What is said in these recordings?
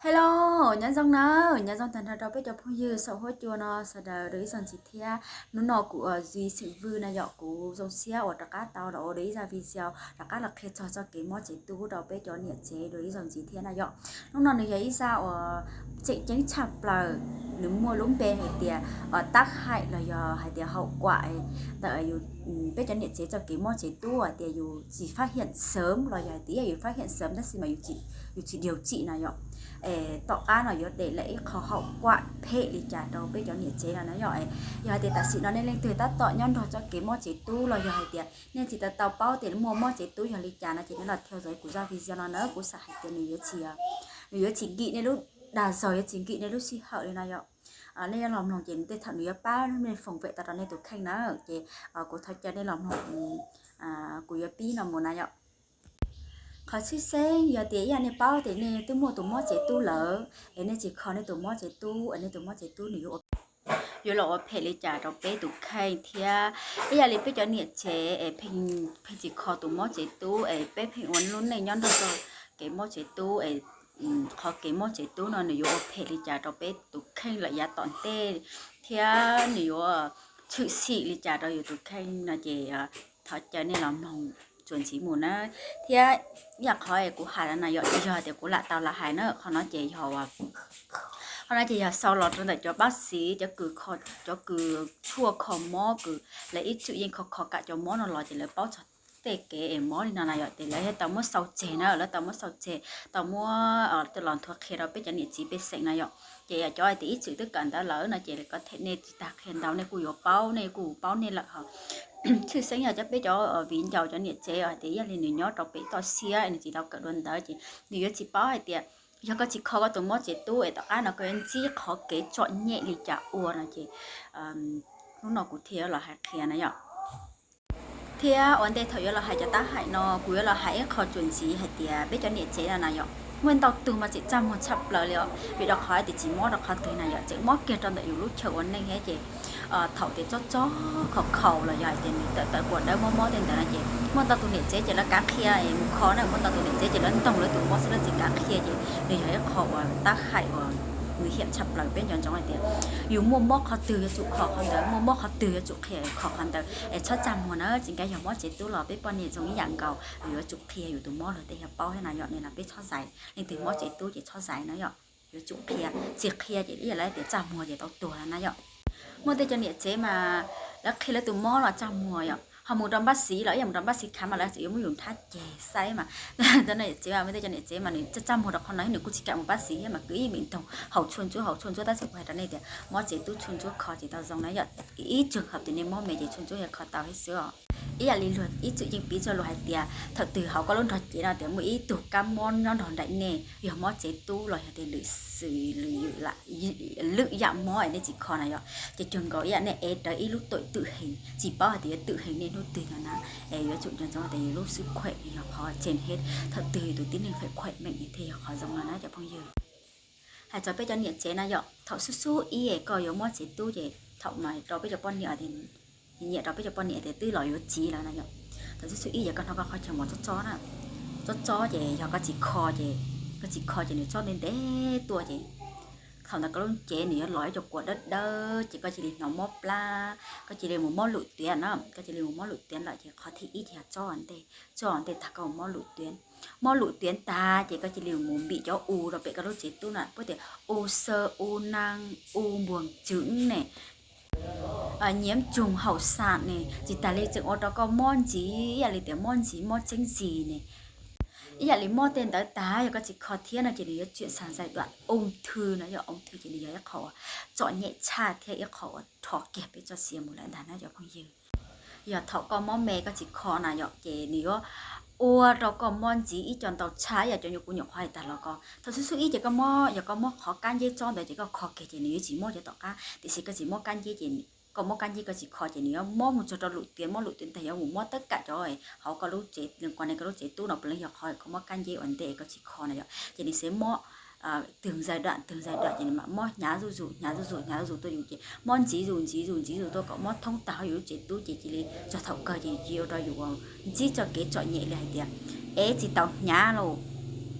Hello, nyob zoo na, nyob zoo tag nrho rau peb cov phooj ywg saum huab cua no sawv daws dua ib zaug ntxiv thiab. Hnub no kuv uas Zis Xeem Vwj na yom, kuv zoo siab uas rov qab tau los ua dua ib zaj video rov qab los qhia txog txoj kev mob tsev tub rau peb cov niam tsev dua ib zaug ntxiv thiab na yom. Hnub no nws yog ib zaj uas tseem ceeb tshaj plaws, nws muaj lub npe hais tias tab hại los yog hais tias hậu quả ntawm peb cov niam tsev txoj kev mob tsev tub hais tias yus tsis phát hiện sớm los yog hais tias yus phát hiện sớm tab sis mas yus tsis điều trị na yom. Tom qab no yuav để lại ib qho hậu quả phem li cas rau peb cov niam tsev no na yom. Yog hais tias tam sim no nej leej twg tab tom nyob nrog txoj kev mob tsev tub los yog hais tias nej tsis tau tau paub tias muaj mob tsev tub yog li cas no ces nej los theo dõi kuv zaj video no na, kuv xav hais tias nws yuav tsis, nws yuav tsis nkim nej lub dag zog, yuav tsis nkim nej lub sij hawm li no yom. Nej yuav los mloog ces tej thaum nws yuav pab nej phòng vệ tau rau nej tus kheej na, ces kuv thov caw nej los mloog, kuv yuav pib no mus na yom. Qhov tshwj xeeb yog tias ib yam nej paub tias nej twb muaj tus mob tsev tub lawm es nej tsis kho nej tus mob tsev tub es nej tus mob tsev tub nws yuav, yuav los ua phem li cas rau peb tus kheej thiab ib yam li peb cov niam tsev es pheej tsis kho tus mob tsev tub es peb pheej ua lub neej nyob nrog rau kev mob tsev tub es qhov kev mob tsev tub no nws yuav ua phem li cas rau peb tus kheej lawm yav tom ntej thiab nws yuav tshwm sim li cas rau yus tus kheej no ces thov caw nej los mloog txuas ntxiv mus na. Thiab ib yam qhov kuv hais no yom, tsis yog tias kuv lam tau lam hais na, qhov no ces yog, qhov no ces yog sau los rau ntawm cov pab xiv, cov kws, cov kws tshuaj kho mob kws lawv ib txwm yeej kho kho kam cov mob no los ces lawv paub txog tej kev es mob li no na yom, ces lawv thiaj tau muab sau tseg na, lawv tau muab sau tseg, tau muab los nthuav qhia rau peb cov niam txiv pej xeem na yom. Ces yog cov hais tias ib txwm twb kawm ntawv lawm no ces kom them nej tsis tas qhia ntau nej kuj yuav paub, nej kuj paub nej lawm hos. Tshwj xeeb yog cov peb cov viv ncaus cov niam tsev hais tias ib yam li nws nyob rau pem toj siab nws tsis tau kawm dua ntawv ces nws yuav tsis paub hais tias yog koj tsis kho koj tus mob tsev tub es tom qab no koj yuav ntsib qhov kev txom nyem li cas ua no ces hnub no kuv thiaj yuav los hais qhia na yom. Thiab ua ntej thaum yuav los hais cov tab hại no kuv yuav los hais ib qho txuas ntxiv hais tias peb cov niam tsev no na yom, muaj ntau tug mas tseem txaj muag tshaj plaws li os, vim rau qhov tias tsis mob rau qhov twg na yom, tseem mob kiag rau ntawm yus lub chaw ua neej thiab ces thaum tias tsob tsob khaus khaus los yog hais tias nws tawm tawm kua dawb mob mob tej ntawd no ces muaj ntau tus niam tsev ces lawv kav qhia es mus kho na, muaj ntau tus niam tsev ces lawv ntoog lawv tus mob xwb lawv tsis kav qhia ces nws yog ib qho uas tab hại uas nguy hiểm tshaj plaws. Peb nco ntsoov hais tias yus muaj mob qhov twg yuav tsum kho qhov ntawd, muaj mob qhov twg yuav tsum qhia kho qhov ntawd es txhob txaj muag na. Tsis nkag yog mob tsev tub los peb poj niam zoo ib yam nkaus, yuav tsum qhia yus tus mob luag tej yog paub thiab na yom, nej los peb txhob zais, leej twg mob tsev tub ces txhob zais na yom, yuav tsum qhia, tsis qhia ces ib yam li tias txaj muag ces tau tuag na yom. Muaj tej cov niam tsev mas lawv qhia lawv tus mob los txaj muag yom, ho mus rau npab xiv los ib yam mus rau npab xiv khav mas lawv tseem yuav muab yus nthab ces saib mas. Tsev mas muaj tej cov niam tsev mas nws txaj txaj muag rau qhov no thiab nws kuj tsis kam mus npab xiv thiab mas kwv ib me ntoog haus tshuaj ntsuab haus tshuaj ntsuab tab sis kuv hais rau nej tias mob tsev tub tshuaj ntsuab kho tsis tau zoo na yom. Ib tsoog hawm tias nej mob me ces tshuaj ntsuab yog kho tau thiab xwb os. Ib yam li luag ib txwm yeej piv txoj lus hais tias thaum twg hauv koj lub nrog cev no tias muaj ib tug kab mob nyob nrog nraim nej yog mob tsev tub los yog tias lwm xws lwm yam mob es nej tsis kho na yom, ces cuag nkaus ib yam nej ev rawv ib lub tuam twm heev tsis paub hais tias yuav twm heev nej hnub twg no na. Es yuav tsum nco ntsoov tias yus lub xwb khuem yog qhov tseem hej, thaum twg yus tus tib neeg feem khuem meem thiaj yog qhov zoo no na cov phooj ywg. Hais txog peb cov niam tsev na yom, thaum xub xub ib es koj yuav mob tsev tub ces thaum mas rau peb cov poj niam, nyiam rau peb cov poj niam tias twb los yuav txiv lawm na yom. Thaum xub xub ib yog koj hnov koj qhov chaw mos tsob tsob na, tsob tsob ces yog koj tsis kho ces, koj tsis kho ces nws tsob ntev ntev tuaj ces thaum ntawd koj lub cev nws yuav los ib co kua dawb dawb ces koj cia li hnov mob plab, koj cia li mus mob lwm tiam na, koj cia li mus mob lwm tiam lawm ces qhov thib ib ces yog tsob ntej, tsob ntej tag koj mus mob lwm tiam, mob lwm tiam tag ces koj cia li mus npim cov u rau pem koj lub tsev tub na, puab tias u xaw, u nag, u npuag tswv ne, nhiễm trùng hậu sản ne, tsis tas li tseem ua rau koj mob ntxiv, ib yam li tias mob ntxiv mob tseeb ntxiv ne, ib yam li mob tej ntawd tag yog koj tsis kho thiab no ces nws yuav chuyển sang giai đoạn ung thư no, yog ung thư ces nws yog ib qho uas txom nyem tshaj thiab ib qho uas rho kiag peb txoj sia mus lawm ntag na cov phooj ywg. Yog thaum koj mob me koj tsis kho na yom ces nws yuav ua rau koj mob ntxiv ib co ntau tshaj, yog cov nyuam kuv nyuam qhuav hais tag los ko thaum xub xub ib ces koj mob, yog koj mob qhov kab nceb tsob ntawd ces koj kho kiag ces nws yuav tsis mob cov tom qab, tiam sis koj tsis mob kab nceb ces koj mob kab nceb koj tsis kho ces nws yuav mob mus txog rau lwm tiam, mob lwm tiam ntag yuav mus mob tất cả cov hauv koj lub tsev, liên quan đến koj lub tsev tub no puav leej yog qhov koj mob kab nceb ua ntej koj tsis kho na yom, ces nws sẽ mob từng giai đoạn, từng giai đoạn ces nws mam mob hnyav zuj zus, hnyav zuj zus, hnyav zuj zus tuaj yus ces mob ntxiv zus, ntxiv zus, ntxiv zus tuaj kom mob thoob tag hauv yus lub tsev tub ces cia li txog thaum kawg ces cia li ua rau yus ntsib txoj kev txom nyem li hais tias ev tsis tau hnyav lauj,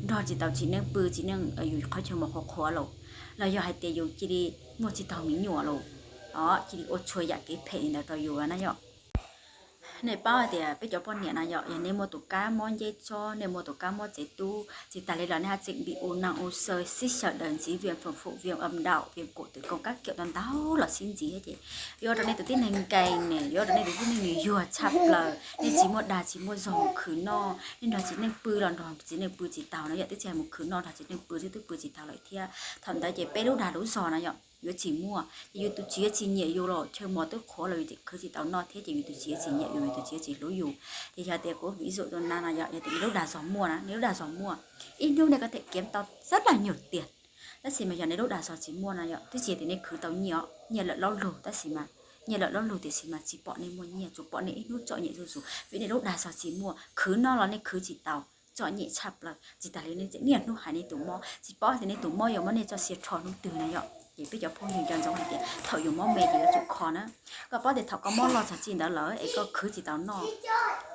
nrog tsis tau txiv neej pw, txiv neej yus qhov chaw mos qhuav qhuav lawm, los yog hais tias yus cia li muaj tsis taus me nyuam lawm, cia li ua txhua yam kev phem li ntawd rau yus na yom. Nej paub hais tias peb cov poj niam na yom, yog nej muaj tus kab mob ncej tsob, nej muaj tus kab mob tsev tub, tsis tas li los nej haj tseem bị u nang u sơ, sib xyaw đờn ntxiv, viêm phổi, viêm âm đạo, viêm cổ tử cung, kab kiam ntau ntau los sib ntxiv thiab ces yuav ua rau nej tus tib neeg nkees ne, yuav ua rau nej tus tib neeg nws yuag tshaj plaws, nej tsis muaj dag tsis muaj zog mus khwv noj, nej nrog txiv neej pw los nrog txiv neej pw tsis taus na yom, twb tsis hais mus khwv noj, nrog txiv neej pw xwb twb pw tsis taus lawm thiab. Thaum ntawd ces peb lub dag lub zog na yom yuav tsis muaj, ces yus tus txiv yuav tsis nyiam yus los chaw mos twb qhuav los yus tseem khwv tsis tau noj thiab ces yus tus txiv yuav tsis nyiam yus, yus tus txiv yuav tsis hlub yus. Ces yog tias kuv vis dụ tus na no yom, yog tias nej lub dag zog muaj na, nej lub dag zog muaj, ib hnub nej có thể kiếm tau rất là nhiều tiền, tab sis mas yog nej lub dag zog tsis muaj na yom, twb tsis yog tias nej khwv tau nyiaj os, nyiaj lawm loj lug tab sis mas, nyiaj lawm loj lug tiam sis mas tsis pom nej muaj nyiaj, tsuas pom nej ib hnub txom nyem zuj zus vim nej lub dag zog tsis muaj. Khwv noj los nej khwv tsis tau, txom nyem tshaj plaws, tsis tas li nej niaj hnub hais nej tus mob, tsis paub tias nej tus mob yuav muab nej txoj sia rho hnub twg na yom. Ces peb cov phooj ywg nco ntsoov hais tias thaum yus mob me ces yuav tsum kho na. Koj paub tias thaum koj mob loj txog txij ntawd lawm es koj khwv tsis tau noj,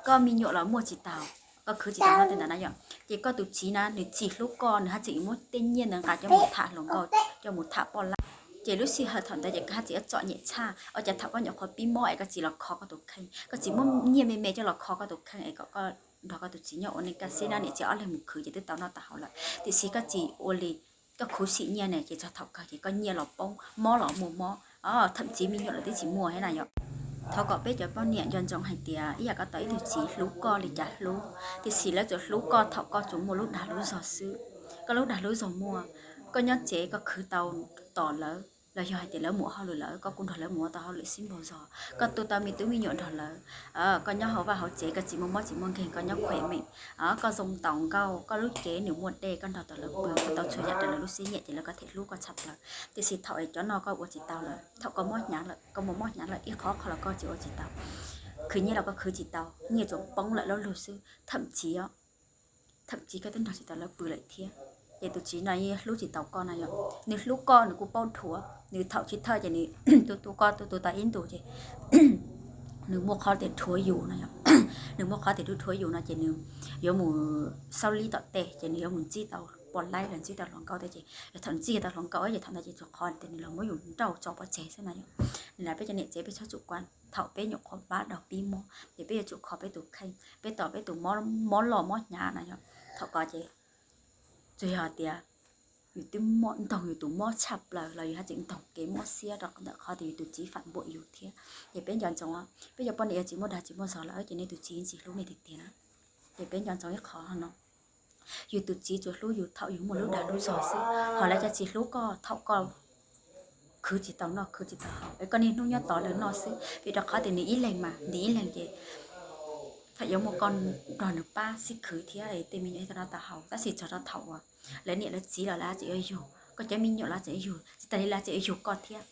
koj me nyuam los muaj tsis taus, koj khwv tsis tau noj tej ntawd na yom, ces koj tus txiv na nws tsis hlub koj, nws haj tseem yuav muab tej nyiaj ntawd nqa coj mus tham hluas nkauj, coj mus tham poj laib. Ces lub sij hawm thaum ntawd ces koj haj tseem yuav txom nyem tshaj. Ua cas thaum koj nyuam qhuav pib mob es koj tsis los kho koj tus kheej, koj tsis muab nyiaj me me coj los kho koj tus kheej es kom koj nrog koj tus txiv nyob ua neej kaj siab na, niam txiv ob leeg mus khwv ces twb tau noj tau haus lawm, tiam sis koj tsis ua li, koj khuv xim nyiaj ne ces txog thaum kawg ces koj nyiaj los poob, mob los muaj mob, thậm chí me nyuam los twb tsis muaj thiab na yom. Thov kom peb cov poj niam nco ntsoov hais tias ib yam koj tau ib tug txiv hlub koj li cas hlub, tiam sis lawv tsuas hlub koj thaum koj tsuas muaj lub dag lub zog xwb. Koj lub dag lub zog muaj, koj nyob tsev koj khwv tau tos lawv, los yog hais tias lawv mus hauj lwm lawm koj kuj nrog lawv mus ua tau hauj lwm xwb npaug zog, koj tu tau me tub me nyuam nrog lawv, koj nyob hauv vaj hauv tsev koj tsis muaj mob tsis muaj nkeeg, koj nyob khỏe mạnh, koj zoo taus nkauj, koj lub cev nws muaj dej, koj nrog tau lawv pw, koj tau txhua yam raws lawv lub siab nyiam ces lawv có thể hlub koj tshaj plaws. Tiam sis thaum es cov no koj ua tsis tau lawm, thaum koj mob hnyav lawm, koj muaj mob hnyav lawm ib qho qhov los koj tsis ua tsis tau, khwv nyiaj los koj khwv tsis tau, nyiaj tsuas poob lawm loj lug xwb, thậm chí, thậm chí koj twb nrog tsis tau lawv pw lawm thiab. Ces tus txiv no yeej hlub tsis tau koj na yom, nws hlub koj nws kuj paub dhuav, nws thaum chiv thawj ces nws tu tu koj tu tu tau ib ntus ces nws muaj qhov tias dhuav yus no yom, nws muaj qhov tias dhuav dhuav yus no ces nws yuav mus xauj lib tom tej ces nws yuav mus ntsib tau poj laib los ntsib tau hluas nkauj thiab ces yog thaum ntsib tau hluas nkauj ces thaum ntawd ces tsuas qhov tias nws los muab yus nrauj tso pov tseg xwb na yom. Li ntawd peb cov niam tsev peb txhob tsum kuam thaum peb nyuam qhuav pab dog pib mob ces peb yuav tsum kho peb tus kheej, peb tos peb tus mob loj mob hnyav na yom. Thaum ko ces tsuas yog tias yus twb mob ntoog yus tus mob tshaj plaws los yus haj tseem ntoog kev mob siab rau ntawm qhov tias yus tus txiv phản bội yus thiab. Ces peb nco ntsoov, peb cov poj niam yog tsis muaj dag tsis muaj zog lawm ces nej tus txiv tsis hlub nej tiag tiag na. Ces peb nco ntsoov ib qho no, yus tus txiv tsuas hlub yus thaum yus muaj lub dag lub zog xwb, ho lawv cov tsis hlub koj thaum koj khwv tsis tau noj khwv tsis tau haus es koj niaj hnub nyob tos lawv noj xwb, vim rau qhov tias nws ib leeg mas nws ib leeg ces thaum yuav muaj koj nrog nws pab sib khwv thiab tej me nyuam tau noj tau haus, tab sis txog rau thaum uas lawv niam lawv txiv los lawv tseem yuav yug, koj cov me nyuam los tseem yuav yug, tsis tas li lawv tseem yuav yug koj thiab.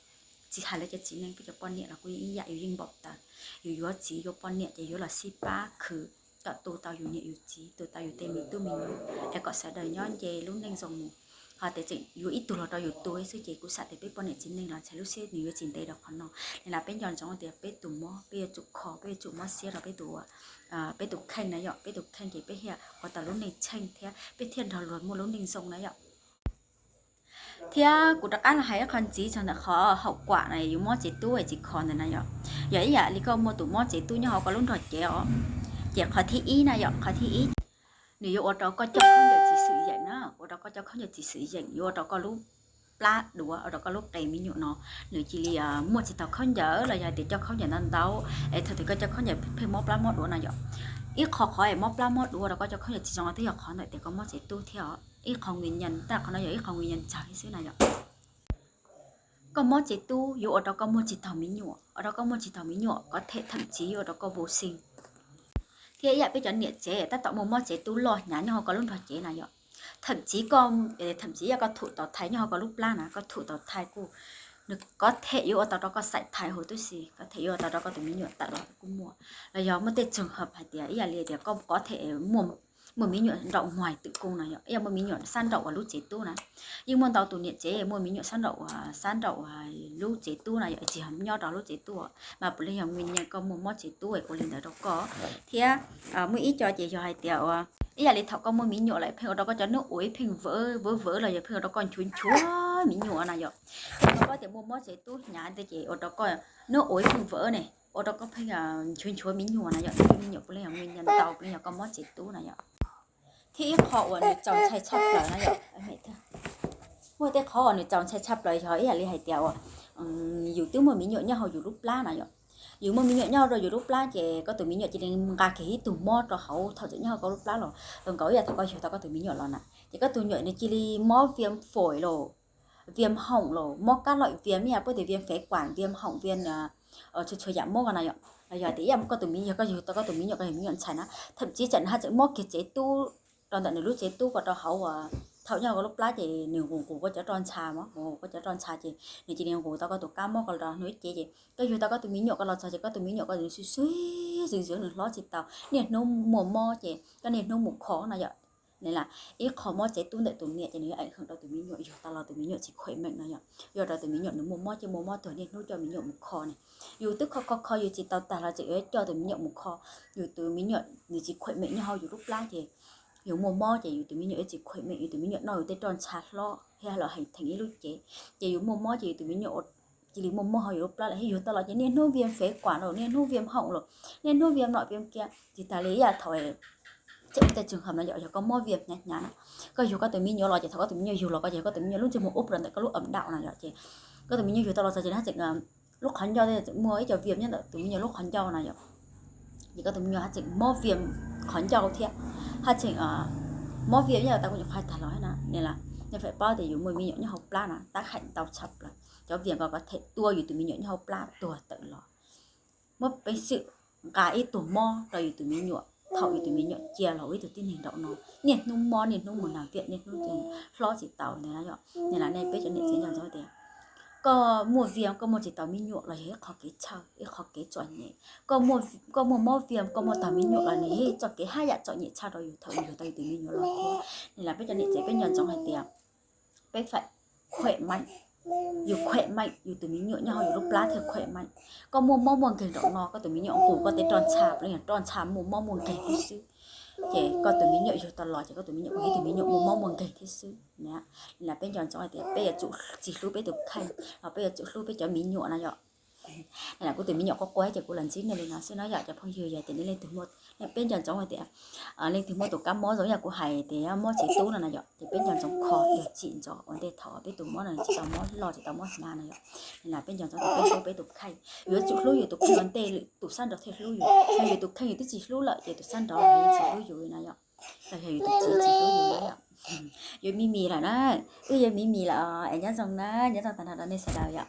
Tsis hais lawv cov txiv neej, peb cov poj niam los kuj yeej ib yam, yus yeej npaum taws, yus yuav txiv yuav poj niam ces yuav los sib pab khwv kom tu tau yus niam yus txiv, tu tau yus tej me tub me nyuam es kom sawv daws nyob nce lub neej zoo mus. Ho tias tseem yuav ib tug los rau yus tu xwb ces kuv xav tias peb poj niam txiv neej los ntshai lub siab nws yuav tsis ntev rau qhov no. Li ntawd peb nco ntsoov tias peb tus mob peb yuav tsum kho, peb yuav tsum mob siab rau peb tus, peb tus kheej na yom, peb tus kheej ces peb thiaj ua tau lub neej tsheej thiab peb thiaj nrog luag muaj lub neej zoo na yom. Thiab kuv rov qab los hais ib qho ntxiv txog ntawm qhov hậu quả na, yus mob tsev tub es tsis kho ntawd na yom. Yog ib yam li koj muaj tus mob tsev tub nyob hauv koj lub nrog cev os, ces qhov thib ib na yom, qhov thib ib nws yuav ua rau koj coj khaub ncaws tsis xwm yeem na, ua rau koj coj khaub ncaws tsis xwm yeem, yuav ua rau koj lub plab duav, ua rau koj lub qe me nyuam no nws cia li muaj tsis tau khaub ncaws los yog tias coj khaub ncaws ntau ntau es thaum twg koj coj khaub ncaws pheej mob plab mob duav na yom. Ib qho qhov es mob plab mob duav rau koj coj khaub ncaws tsis zoo no twb yog qhov ntawm tias koj mob tsev tub thiab os. Ib qho nguyên nhân, tab qhov no yog ib qho nguyên nhân tsawg xwb na yom. Koj mob tsev tub yuav ua rau koj muaj tsis taug me nyuam, ua rau koj muaj tsis taug me nyuam, có thể thậm chí yuav ua rau koj vô sinh. Thiab ib yam peb cov niam tsev tab tom muaj mob tsev tub loj hnyav nyob hauv koj lub nrog cev na yom. Thậm chí koj, thậm chí yog koj thum tau thai nyob hauv koj lub plab na, koj thum tau thai kuj, nws có thể yuav ua tau rau koj xaim thai huv tib si, có thể yuav ua tau rau koj tus me nyuam tawm los kuj muaj. Los yog muaj tej trường hợp hais tias ib yam li tias koj có thể muaj muaj me nyuam nraum muag twm koob na yom, ib yam muaj me nyuam sab nraum uas lub tsev tub na. Yeej muaj ntau tus niam tsev muaj me nyuam sab nraum, sab nraum lub tsev tub na yom, tsis yog nyob rau lub tsev tub, mas puav leej yog me nyuam koj muaj mob tsev tub es ua li ntawd rau koj. Thiab muaj ib co ces yog hais tias ua ib yam li thaum koj muaj me nyuam lawm pheej ua rau koj cov hnub uas ib pheej vawv vawv vawv los yog pheej ua rau koj nchuav nchuav me nyuam na yom. Koj paub tias muaj mob tsev tub hnyav ntej ces ua rau koj hnub uas ib pheej vawv ne, ua rau koj pheej nchuav nchuav me nyuam na yom. Me nyuam puav leej yog me nyuam ntau, puav leej yog koj mob tsev tub na yom. Thiab ib qho uas nws txaus ntshai tshaj plaws na yom, muaj tej qhov uas nws txaus ntshai tshaj plaws yog ib yam li hais tias ua yus twb muaj me nyuam nyob hauv yus lub plab na yom. Yus muaj me nyuam nyob rau yus lub plab ces koj tus me nyuam cia li nqa kiag ib tug mob rau hauv thaum tseem nyob hauv koj lub plab los, nkaus ib yam thaum koj yug tau koj tus me nyuam los na, ces koj tus me nyuam nws cia li mob viêm phổi los, viêm họng los, mob các loại viêm, ib yam puab tias viêm phế quản, viêm họng, viêm txhua txhua yam mob ko na yom. Los yog tias ib yam koj tus me, yog koj yug tau koj tus me nyuam, koj yog me nyuam ntxhais na, thậm chí tsam nws haj tseem mob kiag tsev tub rau ntawm nws lub tsev tub ko rau hauv uas thaum nyob koj lub plab ces nws nqus nqus koj cov roj ntsha, nqus nqus koj cov roj ntsha ces nws cia li nqus tau koj tus kab mob ko rau hnub ib ce ces koj yug tau koj tus me nyuam ko los txog ces koj tus me nyuam ko nws sib sib zwv zwv nws hlob tsis tau, niaj hnub muaj mob ces koj niaj hnub mus kho na yom. Nim lam ib qho mob tsev tub ntawm tus niam ces nws yuav ảnh hưởng rau tus me nyuam, yug tau los tus me nyuam tsis khỏe mạnh no yom, yuav ua rau tus me nyuam nws muaj mob ces muaj mob tuag niaj hnub coj me nyuam mus kho ne. Yus twb kho kho kho yus tsis tau tag los tseem yuav coj tus me nyuam mus kho, yus tus me nyuam nws tsis khỏe mạnh nyob hauv yus lub plab ces yus muaj mob ces yus tus me nyuam yuav tsis khỏe mạnh, yus tus me nyuam noj yus tej roj ntsha hlob thiab los heev theev ib lub cev, ces yus muaj mob ces yus tus me nyuam ua cia li muaj mob hauv yus lub plab lawm thiab yug tau los ces niaj hnub viêm phế quản los, niaj hnub viêm họng los, niaj hnub viêm nọ viêm kia. Tsis tas li ib yam thaum tseem tej trường hợp no yom, yog koj mob viêm hnyav hnyav na, koj yug koj tus me nyuam los ces thaum koj tus me nyuam yug los ko ces koj tus me nyuam lub ntsej muag ub rau ntawm koj lub âm đạo no yom, ces koj tus me nyuam yug tau los txog ces haj tseem lub qhov ncauj thiaj tseem muaj ib co viêm nyob ntawm tus me nyuam lub qhov ncauj no yom. Ces koj tus me nyuam haj tseem mob viêm qhov ncauj thiab, haj tseem mob viêm nyob tau kuv nyuam qhuav tag los na. Nim lam nej pheej paub tias yus muaj me nyuam nyob hauv plab no tab hais ntau tshaj plaws, cov viêm ko có thể tua yus tus me nyuam nyob hauv plab tuag tawm los. Muab peev xwm nqa ib tug mob rau yus tus me nyuam thaum yus tus me nyuam cia los ua ib tug tib neeg nraum no, niaj hnub mob, niaj hnub mus nằm viện, niaj hnub hlob tsis tau ntawd na yom. Nim lam nej peb cov niam txiv nco ntsoov tias koj muaj viêm, koj muaj tsis tau me nyuam los yog ib qho kev txhawj, ib qho kev txom nyem. Koj muaj mob viêm, koj muaj tau me nyuam los nws yog ib txoj kev haj yam txom nyem tshaj rau yus thaum yus yug tau yus tus me nyuam los thiab. Nim lam peb cov niam txiv peb nco ntsoov hais tias peb phải khỏe mạnh, yus khỏe mạnh yus tus me nyuam nyob hauv yus lub plab thiaj khỏe mạnh. Koj muaj mob muaj nkeeg nraum no, koj tus me nyuam nqus koj tej roj ntsha, puav leej yog roj ntsha muaj mob muaj nkeeg thiab xwb. Ces koj tus me nyuam yug tau los ces koj tus me nyuam kuj yog ib tug me nyuam muaj mob muaj nkeeg thiab xwb na. Nim lam peb nco ntsoov hais tias peb yuav tsum tsis hlub peb tus kheej los peb yuav tsum hlub peb cov me nyuam na yom. Nim lam kuv tus me nyuam quaj quaj ces kuv los ntsib nej li no xwb na yom cov phooj ywg. Yog tias nej leej twg muaj, peb nco ntsoov hais tias leej twg muaj tus kab mob zoo yam kuv hais tias mob tsev tub no na yom, ces peb nco ntsoov kho, yog tsim ntsoov ua ntej thaum peb tus mob no tsis tau mob loj tsis tau mob hnyav na yom. Nim lam peb nco ntsoov tias peb hlub peb tus kheej, yuav tsum hlub yus tus kheej ua ntej lwm tus sab nraud thiaj hlub yus. Yog yus tus kheej yus twb tsis hlub lawm ces tus sab nraud tsis hlub yus na yom. Los yog yus tus txiv tsis hlub yus na yom. Yuav me mis lawm na, wb yuav me mis lawm es nyob zoo na, nyob zoo tag nrho rau nej sawv daws yom.